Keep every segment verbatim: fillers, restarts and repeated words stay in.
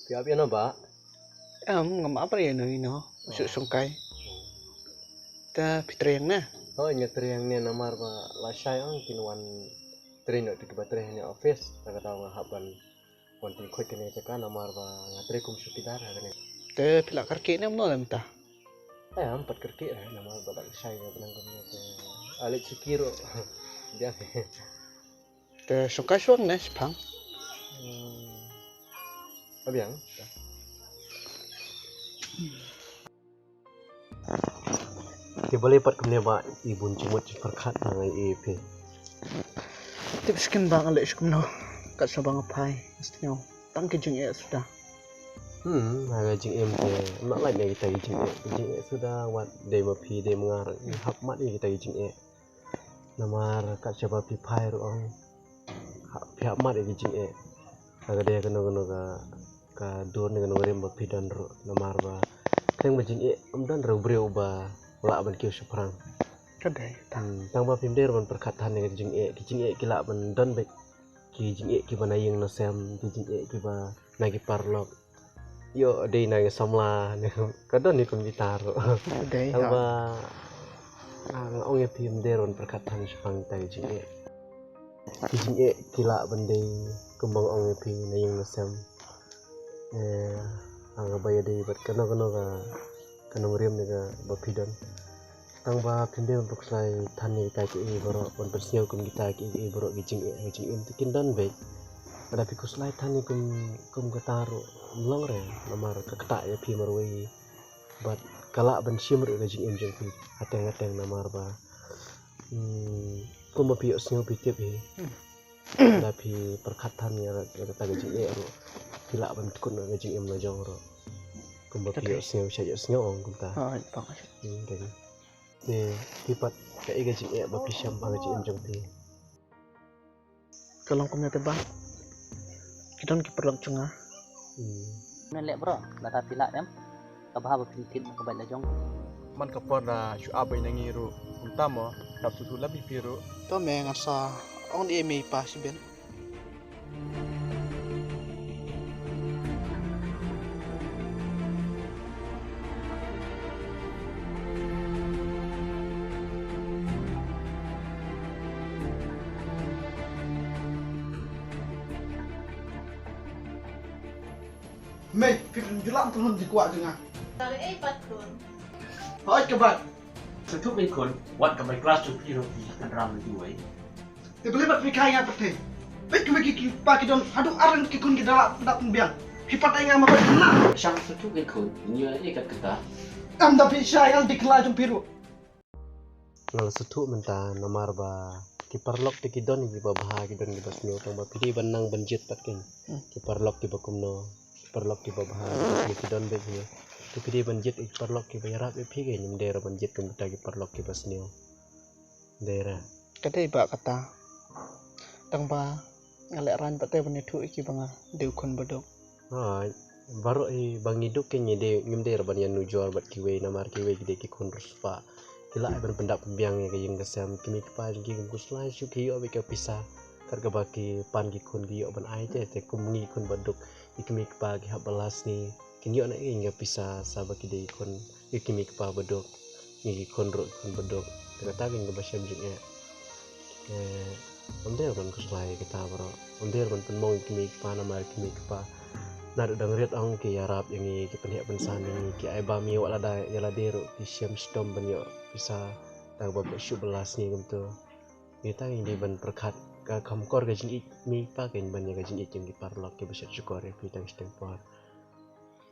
Phi ap ïa no ba? Em, ngam ap ïa no ïa no. Shu shongkai. Te phi trei hangne? Hooid, nga trei hangne namar ba la shai ong kin wan trei noh ïa kiba trei hangne office. Te kata nga hap ban wan pynkhuid kane ka jaka namar ba nga trei kum chowkidar ha kane. Te phi la kyrkieh ne em no lem ta? Eh, ngam pat kyrkieh eh, namar ba la shai nga bnang kumne te. Alej suki ruh. Biang. Te shongkai shuwa ne shipang. Hmm. Abiang. Te balei pat kumne ba i bun jingmut jingpyrkhat ba nga ïohi ïa phi. Tip shisien ba nga leh shi kumno. Kat shaba nga phai. Tang ki jingeh suda. Hmm, ha ka jingim te. Ym lah lait na kita ki jingeh. Ki jingeh suda wat dei ma phi dei ma nga ruh. Hap mad ïa kita ki jingeh. Namar kat shaba phi phai ruh ong. Hap, phi hap mad ïa ki jingeh. Ha ka dei kano kano ka, ka dur ne kano ka rim ba phi don ruh. Namar ba khlem ba jingeh ym don ruh briew ba lah ban kiew shaphrang. Ka dei ta. Hmm, tang ba phim dei ruh ban pyrkhat than ïa ki jingeh, ki jingeh ki lah ban don beit. Ki jingeh kiba na ïing na sem, ki jingeh kiba na ki paralok. Ïoh dei na ngi samla ne ka don ïa kum kita ruh. Dei. Tang ba nga ong ïa phi ym dei ruh ban pyrkhat than shaphang kita ki jingeh. Ki jingeh ki lah ban dei kumba nga ong ïa phi na ïing na sem. Eh, ha kaba ïadei bad kano kano ka, ka nongrim ne kaba phi don. Tang ba phim dei ban pynkhuslai than ïa kita kiei baroh, ban pynsngew kum kita kiei baroh ki jingeh, ki jingim te kin don beit. Lada phi khuslai than ïa kum, kum kata ruh ym long re, namar ka ktah ïa phi marwei. Bad ka lah ban shim ruh ka jingim jong phi hateng hateng namar ba, hmm, kumba phi ïohsngew phi tip hi. Lada phi pyrkhat than ïa kata ka jingeh ruh phi lah ban tkut ruh ka jingim la jong ruh. Kumba phi ïohsngew sha ïohsngew ong kumta. Te phi pat kaei ka jingeh ba phi shem ha ka jingim jong phi? Ka long kumne te ba ki don ki paralok jong nga. Hmm. Men leh bro, lada phi lah em. Ka bha ba phin thied na ka bait la jong. Man ka por da shu ap bai na ngi ruh. Kumta mo, dap tu tu la bi phi ruh. To me nga sa ong di me pa si ben. Mei, phi pynjulak pynlun ji kwah jong nga. Tare ei pat khun. Hoi ka bat. Sa thup ei khun, wat ka bai klas tu phi ro phi kan ram tu ei. Te bele bat phi kai nga pat te. Bit ki wiki ki pa ki don haduh arang ki khun ki dala dak pynbiang. Phi pat ei nga ma bat na. Shang sa thup ei khun, nyo ei kat kata. Am da phi shai al dik la jong phi ro. Nga la sngewthuh mynta namar ba ki paralok te ki don kiba bha, ki don kiba sniew, tang ba phi dei ban nang ban jied pat kein. Hmm. Ki paralok kiba kumno, ki paralok kiba bha, kiba sniew ki don beit hi. Te phi dei ban jied ki paralok kiba ïarap ïa phi kein, ym dei ruh ban jied kum kita ki paralok kiba sniew. Dei re. Ka dei ba kata. Tang ba nga lehraiñ pat te ban ïathuh ïa ki ba nga dei u khun ba duk. Hooid, baroh hi ba ngi duk kein ngi dei, ngim dei ruh ban ïanujor bad kiwei namar kiwei ki dei ki khun riewspah. Ki lah ban pyndap pynbiang ïa ka ïing ka sem, ki mei ki pa jong ki kum khuslai shuh ki ïoh beit ka pisa. Kat kaba ki pan ki khun ki ïoh ban ai te, te kum ngi khun ba duk, ïa ki mei ki pa ki hap ba la sngi. Kin ïoh na ïing ka pisa sa ba ki dei khun, ïa ki mei ki pa ba duk, ngi ki khun ruh ki khun ba duk. Te kata kein kaba shem jingeh. Te ym dei ban khuslai kita baroh. Ym dei ban pynmong ïa ki mei ki pa namar ki mei ki pa. Naduh dang rit ong ki ïarap ïa ngi, ki pynheh pynsan ïa ngi, ki ai bam ïa wat lada ïa lade ruh ki shem shitom ban ïoh pisa. Tang ba shu ba la sngi kumto. Kita ngi dei ban pyrkhat ka kham kor ka jingïeit mei pa kein ban ïa ka jingïeit jong ki paralok kiba shet shukor ïa phi tang shi tang por.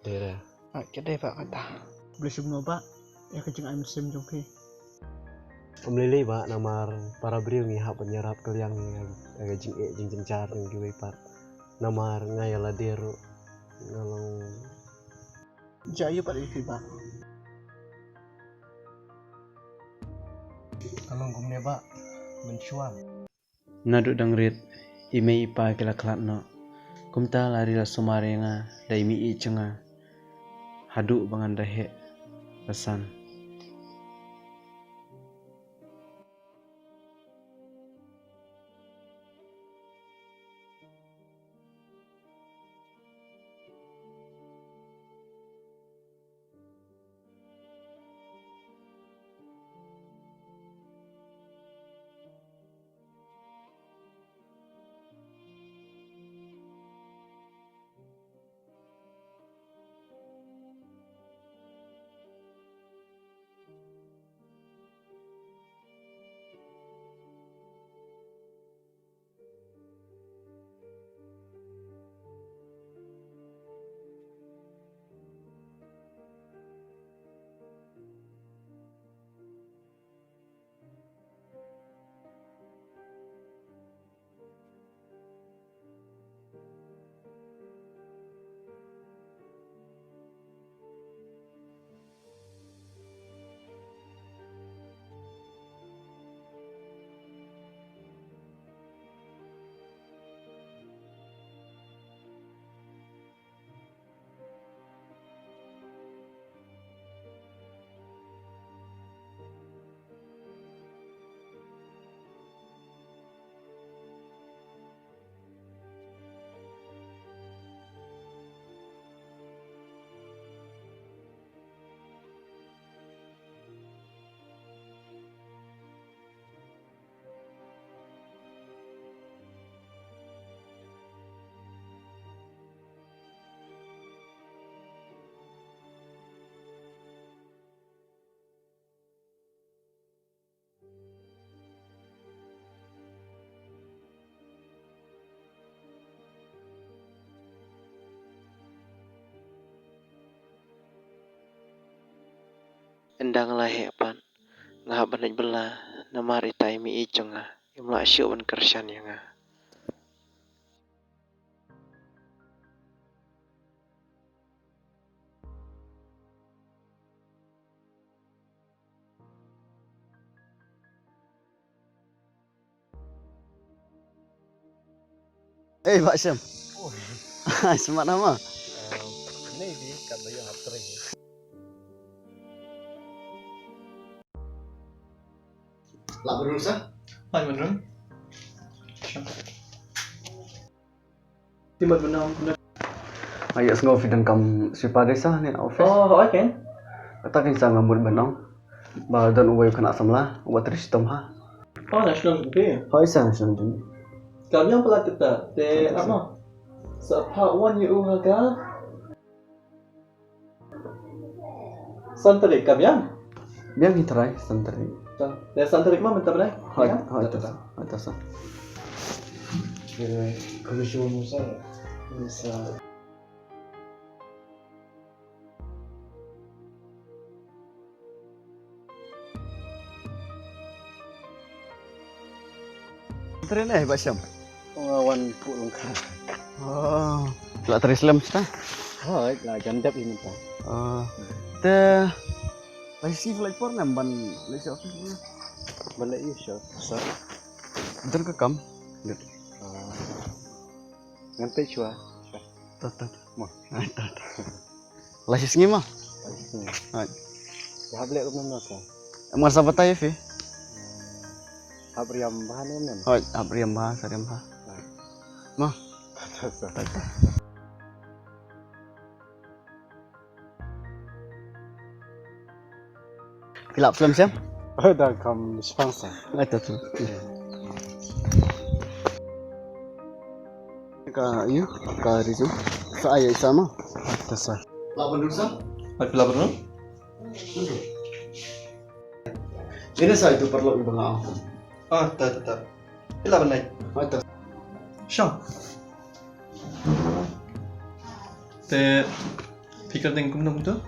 Dei re. Ah, ka dei ba kata. Blei sum no ba ïa ka jingai mynsiem jong phi. Ym lei lei ba namar para briew ngi hap ban ïarap kylliang ïa ka jingeh jingjynjar jong kiwei pat. Namar nga ïa lade ruh nga long. Jia ïa pat ïa phi ba. Ka long kumne ba mynshuwa. Naduh dang rit, i mei i pa ki la khlad noh. Kumta la ri la sumar ïa nga, da i mei i jong nga. Haduh ba ngan da heh, la san. Tang la heh pat. Nga hap ban leit bylla namar ita i mei jong nga im lah shuh ban kyrshan ïa nga. Ei, Bah Shem. Ai, smat nama? Maybe kat ba ïoh hapdeng. Lah, Bah Shem. Hai, Bah Shem. Timat benam. Ayo, sngew phi donkam sweeper de sa ne office. Oh, okay. Kata phin sa nga mut benam. Ba don uwei u khynnah samla uba trei shitom ha. Oh, national duty. Hoi sa, national duty. Kam yang pala kita te apa? Sa part one yu ha ka. San tarik ka biang? Biang hi trai, san tarik. Te san tarik ma mynta bnai? Hoi, hoi, ta, ta, hoi, ta sa. Kami cuma musa. Musa. Tren eh, Bah Syam? Nga wan pu lengkha. Oh, la tren slem sta? Hoi, la jam dep ini ta. Oh, te la si flight por nam ban la si office ni. Ban la i sure, sir. Dur ka kam. Dur. Ah. Ngan pe chua. Tat, tat. Mo. Ai, tat. La shisngi ma? La shisngi. Hai. Hap leh kumno sa? Mar sa batai fi? Hap riam bahan kumno? Hai, hap riam bahan, sa riam bahan. Hai. Ma? Tat, tat. Phi lah film Syam? Oh, da kam sponsor. Ai, ta tu. Ka yu, ka resume. Sa ai sa ma. Ai, ta sa. Lah bandung sa? Ai, phi lah bandung? Ini sa itu perlu ibu ngau. Ah, ta ta ta. Phi lah bandai. Ai, ta. Syam. Te phi kyrteng kumno kumto?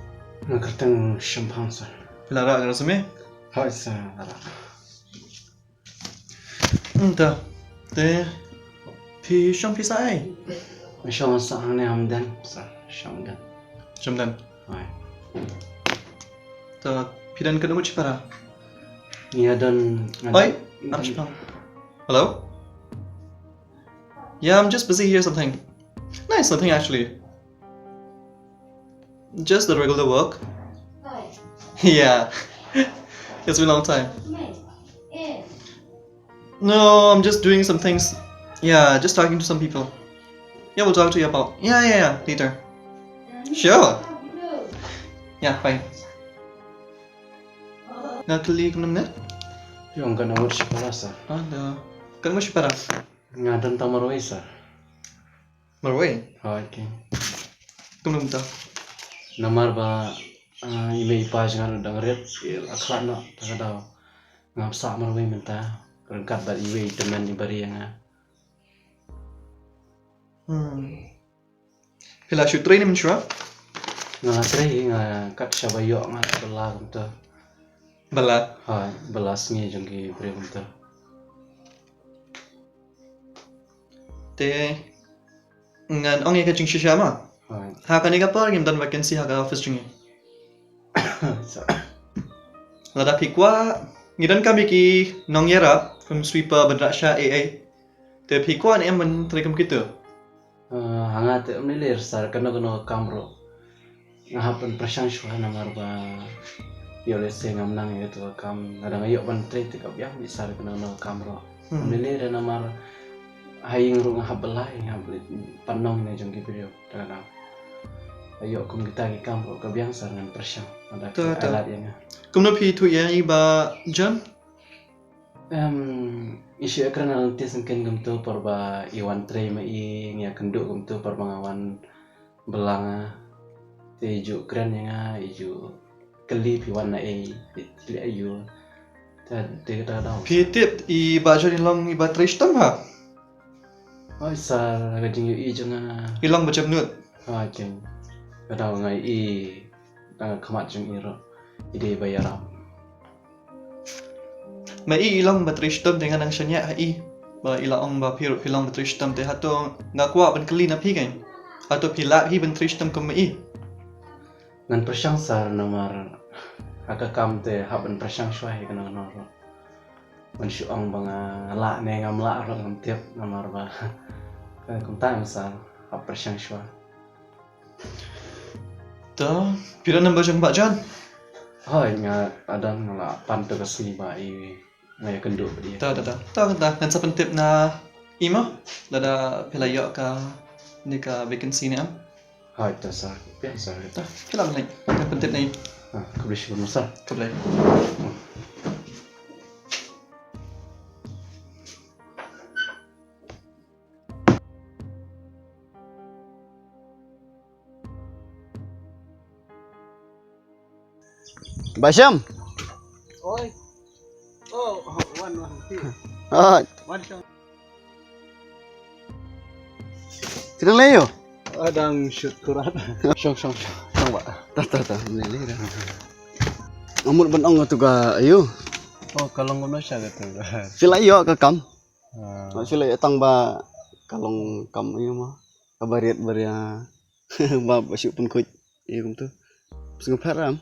Nga kyrteng Shemphang, sir. Phi la rah ka resume? Hoi, sir, la rah. Mynta te phi shong phi sa ei? Nga shong sa hangne hamden, sir, shong den. Shong den. Hoi. Te phi don katno ngut shipara? Nga don, nga don. Oi, ap shipang. Hello? Yeah, I'm just busy here something. Nice, nothing actually. Just the regular work. Yeah. It's been a long time. No, I'm just doing some things. Yeah, just talking to some people. Yeah, we'll talk to you about. Yeah, yeah, yeah, later. Sure. Yeah, fine. Nga kylli kumno mynne? Ïong, katno ngut shipara, sir? Ah, da. Katno ngut shipara? Nga don tang marwei, sir. Marwei? Hoi, okay. Kumno mynta? Namar ba, ah, i mei i pa jong nga u dang rit, i la khlad noh, ta ka daw. Nga hap sah marwei mynta. Ryngkat bad iwei i tymmen iba ri ïa nga. Hmm. Phi la shu trei ne mynshuwa? Nga la trei, nga kat shaba ïoh nga la bylla kumta. Bylla? Ha, bylla sngi jong ki briew kumta. Te ngan ong ïa ka jingshisha ma. Ha. Ha kane ka por ngim don vacancy ha ka office jong ngi. Lada phi kwah, ngi donkam ïa ki nongïarap, kum sweeper, ban rah sha ei ei. Te phi kwah ne em ban trei kum kito? Eh, ha nga te ym lei lei sir, kano kano ka kam ruh nga hap ban pyrshang shuwa namar ba ïoh lehse ngam nang ïa kato ka kam, lada nga ïoh ban trei te ka biang beit sir kano kano ka kam ruh. Hmm. Ym lei lei re namar ha ïing ruh nga hap bylla, nga hap leit pynong ne jong ki briew. Te lada ïoh kum kita ki kam ruh ka biang sir ngan pyrshang lada ki ai lad ïa nga. Kumno phi ïathuh ïa i Bah John? Em, i shu ïakren na lynti syngkien kumto por ba i wan trei ma i, ngi ïakynduh kumto por ba nga wan bylla nga. Te i ju kren ïa nga, i ju kylli phi wan na ei, phi leh aïu. Te, te kata ka daw. Phi tip i Bah John i long iba trei shitom ha? Hoi sir, ka jingïohi jong nga. I long ba jemnud. Ha, jing. Ka daw nga ïohi na khmat jong i ruh. i dei ba ïarap. Ma i i long ba trei shitom te nga nang shaniah ha i. Ba i la ong ba phi ruh phi long ba trei shitom te hato nga kwah ban kylli na phi kein. Hato phi lah hi ban trei shitom kum ma i. Ngan pyrshang sir namar ha ka kam te hap ban pyrshang shuwa hi kano kano ruh. Ngan shu ong ba nga lah ne ngam lah ruh ngam tip namar ba kumta sir hap pyrshang shuwa. To, phi don number jong Bah John? Hooid, nga don, nga la pan to ka sngi ba i nga ïakynduh bad i. To, to, to. To, to, ngan sa pyntip na i mo. Lada phi la ïoh kane ka vacancy ne em. Hooid, to sir. Phi sir. To, phi lah ban leit. Ngan pyntip na i. Ha, khublei shibun mo sir. Khublei. Bah Sham. Oi. Oh, wan, wan. Oi. Wan, Sham. Phi dang leh ïa u? Ah, dang shoot kurat. Shong, shong, shong. Shong bah. Ta, ta, ta. Leh, leh, leh. Nga mut ban ong katu ka ïa u. Oh, ka long kumno sha katu ka. Phi la ïoh ka kam. Ah. Phi la ïoh tang ba ka long kam ïa u mo. Kaba riat ba ria. Ba, ba shu pynkhuid. Ïa kumtu. Sngewpher em?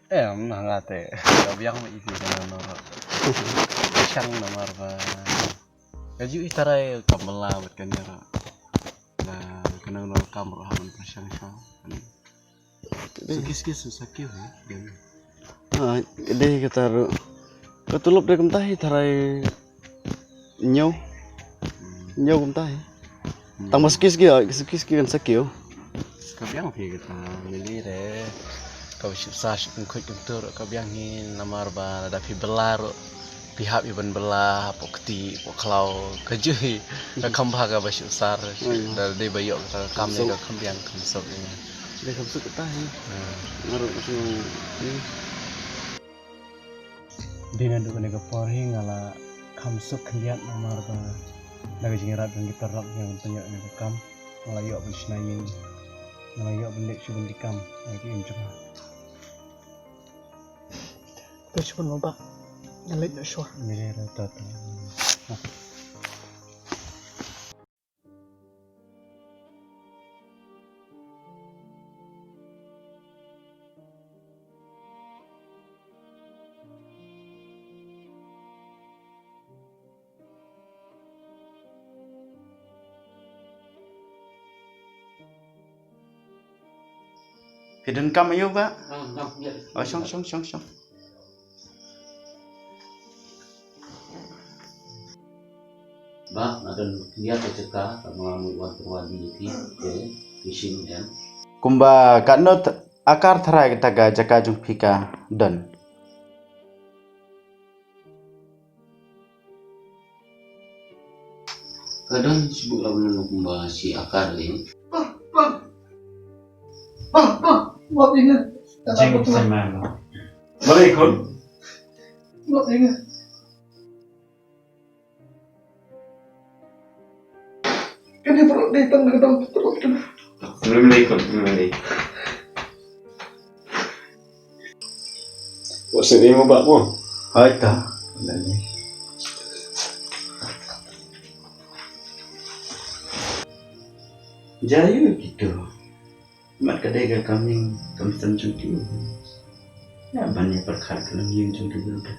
Em, ha nga te. Ka biang ma i phi kane nor. Shang namar ba. Ka ju i tarai kam bala bad kane ra. Na kane nor kam ro haman pyrshang shang. Suki suki su sakio he. Ah, dei kata ruh. Ka tulop dei kumta hi tharai hynñiew. Hynñiew kumta hi. Tang ba suki suki, ah, suki suki kan sakio. Ka biang phi kata lili re. Ka ba shu sa shu pynkhot kumtu ruh ka biang hi namar ba lada phi bylla ruh. Phi hap ïa ban bylla hapoh kti, hapoh khlaw, ka ju hi. Ka kham bha ka ba shu sar. Da dei ba ïoh kata ka kam ne ka kham biang kham suk ïa nga. Dei kham suk kata hi. Nga ruh ka shu. Dei naduh kane ka por hi nga la kham suk khyndiat namar ba da ka jingïarap jong ki paralok nga ban pynïoh ïa ka kam. Nga la ïoh ban shna ïing. Nga la ïoh ban leit shu ban leit kam. Nga ki im jong nga. To shu ban mo bah. Nga leit noh shuwa. Ngi leit noh to to. Phi donkam aïu bah? Oh, shong, shong, shong, shong. Bah, nga don khyndiat ka jaka, ka mala mut wan tyrwa di ïa phi, te, phi shim em. Kumba katno akar tharai kata ka jaka jong phi ka don? Ka don shibun la bun kumba shi akar lei. Bah, bah. Bah, bah. Bah, ingat. Jing sema ma. Balik kun. Bah, ingat. Kane bro, dei tang na ka dam bro kane. Assalamualaikum, assalamualaikum. Wa sini mo ba mo? Hai ta. Jayu gitu. Mat ka dei ka kaming kam san jong ki. Ïa ban ïa pyrkhat ka long ïing jong ki brother.